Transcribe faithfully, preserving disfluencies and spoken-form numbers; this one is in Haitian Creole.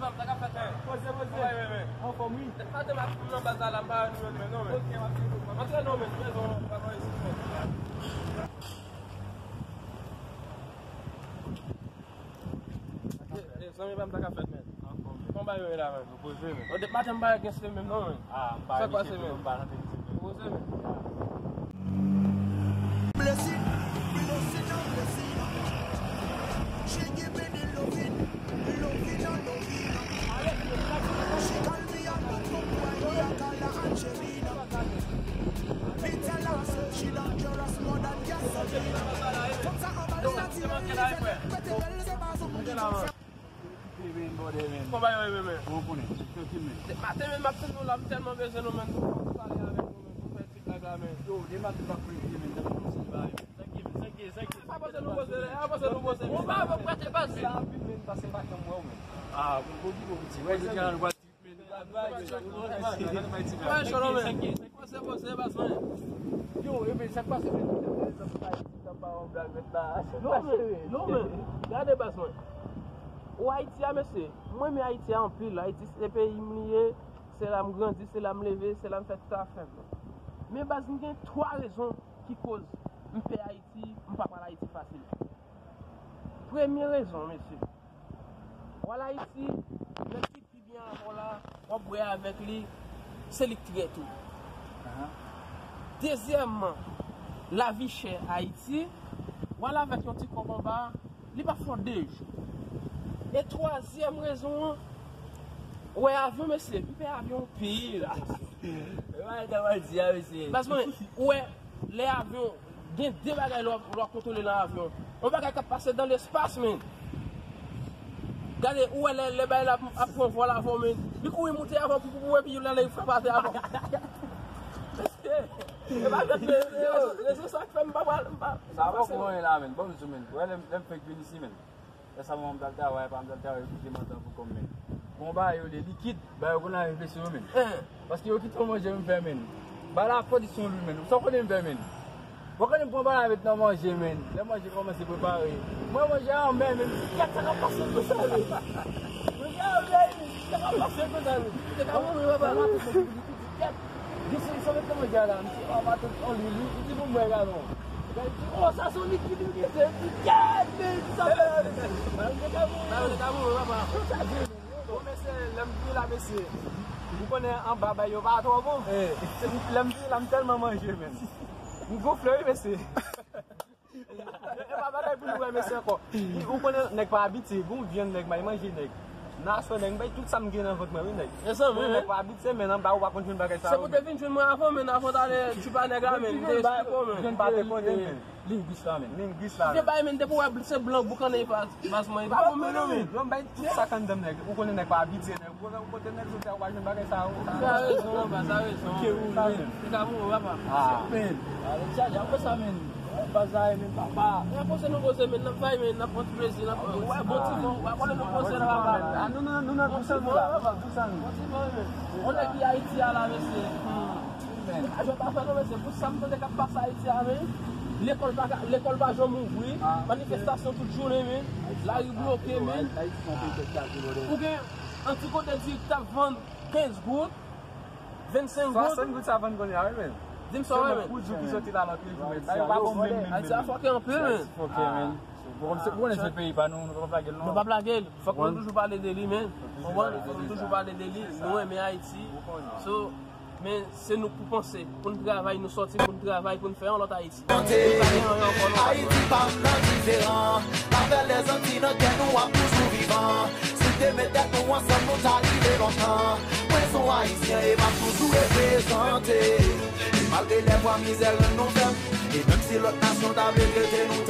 Sa k ap fèt, men? Poze, poze. Kòman w ye, men? Anfòm, wi. Dèk maten m ap nan baz la, m pa wè nou menm, non, men. Ok, m ap suiv ou. Antre non, men. Prezan, papa isi, men. Eh, eh, zanmi pa m, sa k ap fèt, men? Anfòm, men. Kòman bagay yo ye la, men? Nou poze, men. Bon, dèk maten m pa wè gangsta menm, non, men. Ah, m pa wè misye tou, men. Sa k pase, men? M pa tande misye, men. Nou poze, men. Blessing, blessing, blessing. She give me the loving, loving and loving. She call me a bad boy, me a call her Angelina. Me tell her say she dangerous more than gasoline. From sa anba l santi l, better tell se pa sou moun ki fè. Kite men, brother, men. Kòman yo ye, men? Bon, konnen, trankil, men. Maten, men, m ap tann nou la, m tèlman bezwen nou, men. Pou pale avèk nou, men, pou fè ti blag la, men. Yo, demen tout ap priye, men, tankou nou se pa, men. Sa ki, sa ki, sa ki. Sa pase nou poze, sa pase nou poze. Ou pa vle prete baz. Sa anpil, men, pase m pa janm wè w, men. Ah, bon, bon, bon, bon, bon. Wè, jodi a, nou pral trip, men. Wè, Cholo, men. Poze, poze, baz mwen. Yo, e, men, sa k pase, men? Sa pa yon blag, men, la. Non, men, non, men. Gade, baz mwen. Ou Ayiti a, mesye. Mwen, men Ayiti a anpil. Ayiti, se peyi m li ye. Se la m grandi, se la m leve, se la m fè tout afè m. Men baz, m gen twa rezon ki koz m pè Ayiti, m pa pral Ayiti fasil. Premye rezon, mesye. W al Ayiti, nèg ki pi byen avè w la, w ap bwè avèk li, se li k trèt ou. Dezyèmman, lavi chè Ayiti, w al avèk yon ti kòb anba, li p ap fè w de jou. E twazyèm rezon an, ou wè avyon, mesye, m pè avyon anpil. E pa ta mal di a, mesye. Baz mwen, ou wè, lè avyon, gen de bagay lè w ap, lè w ap kontwole nan avyon. Yon bagay k ap pase dan lespas, men. Gade, ou wè lè, lè bagay la ap, ap pran vòl avè w, men. Li kouri moute avè w pou, pou, pou, epi lè, lè, li frape atè avè w. Mesye, e pa jwèt, men, rezon, rezon sa k fè m pa pral, m pa, sa poko anyen la, men. Ban m di w, men. Ou wè, lè, lè m fenk vin isi, men. Lè sa manman m t al travay, papa m t al travay, yo kite m antre pou kò m, men. Gon bagay yo rele likid, ba yo konn al envesti yo, men. Paske yo kite yon manje m fè, men. Ba la fò di se yon lwil, men. Sa w konnen m fè, men? Bon, konnen m pran ba la met nan manje, men. Lè manje kòmanse prepare. Mwen manje a anmè, men. Kèt, sa k ap pase konsa, men? Manje a anmè, men. Sa k ap pase konsa, men? Ou te ka mouri, papa. Kèt. Gen sou, sou met nan manje a la, misye pa matant an lwil, li, li di pou mwen egalman. Epi li di, "Oh, sa se yon likid wi, mesye." Li di, "Kèt, men, sa fè." Bagay yo te ka mouri, papa. Sa di, bon, mesye, lè m vini la, mesye, ou konnen anba bay yo pa twò bon. Lè m vini la, m tèlman manje, men. M gonfle, wi, mesye. E pa bagay pou nou wè mesye ankò. Ou konnen nèg pa abitye, gon vyann nèg, may manje nèg. Nan aswè nèg, m bay tout sa m gen nan vant mwen, wi nèg. Mezanmi, nèg pa abitye, men anba ou pa konn jwenn bagay sa yo. Se pou te vin jwenn mwen avan, men avan t ale tchoupa nèg la, men m te esplike w, men. Jwenn pa te konnen, men. Lingwis la, men. Lingwis la, men. Te bay, men, depi w wè se blan boukannen baz mwen, e pa bon, men, non, men. Yo, m bay tout sa k anndan m, nèg. Ou konnen nèg pa abitye, nèg. Ou konnen kote nèg soti a, ou pa jwenn bagay sa yo. Sa rezon, anba, sa rezon. Ou te ka mouri, papa. Ah, men. Ale chaje, apre sa, men. Baz la, men, papa. E apre se nou poze, men, n ap bay, men, n ap pran ti plezi, n ap wè bon ti fon, w ap wè nou poze la, papa. Ah, nou, nou, nou nan bon ti fon la, papa. Bon ti fon, men. On nèg ki Ayiti a la, mesye. Men. Se pa jwèt afè non, mesye. Pou sa m tande k ap pase Ayiti a, men. Lekòl pa ka, lekòl pa janm ouvri. Manifestasyon tout jounen, men. Lari bloke, men. Ou gen yon ti kote di t ap vann kenz goud, vennsenk goud. Swasant goud sa vann kounye a, wi, men. Di m sa w wè, men. Pou di w ki soti la lòt jou, men. Sa yo pa bon menm, menm, menm. Ayiti a fòkè anpil, men. Fòkè, men. Bon, kòm se pou konnen se peyi pa nou, nou pa p lage l, non. Nou pa p lage l. Fòk nou toujou pale de li, men. Fòk nou toujou pale de li. Nou renmen Ayiti. So, men se nou k pou panse, pou n travay, nou sòti, pou n travay, pou n fè yon lòt Ayiti. Ayiti pa m nan diferan. Lavèl dèzanti nan kè nou ap toujou vivan. Si n te met tèt nou ansanm, nou ta rive lontan. Mwen se yon Ayisyen e m ap toujou reprezante. E malgre lè pwa mizè rann nou fèb, e menm si lòt nasyon ta vle trete nou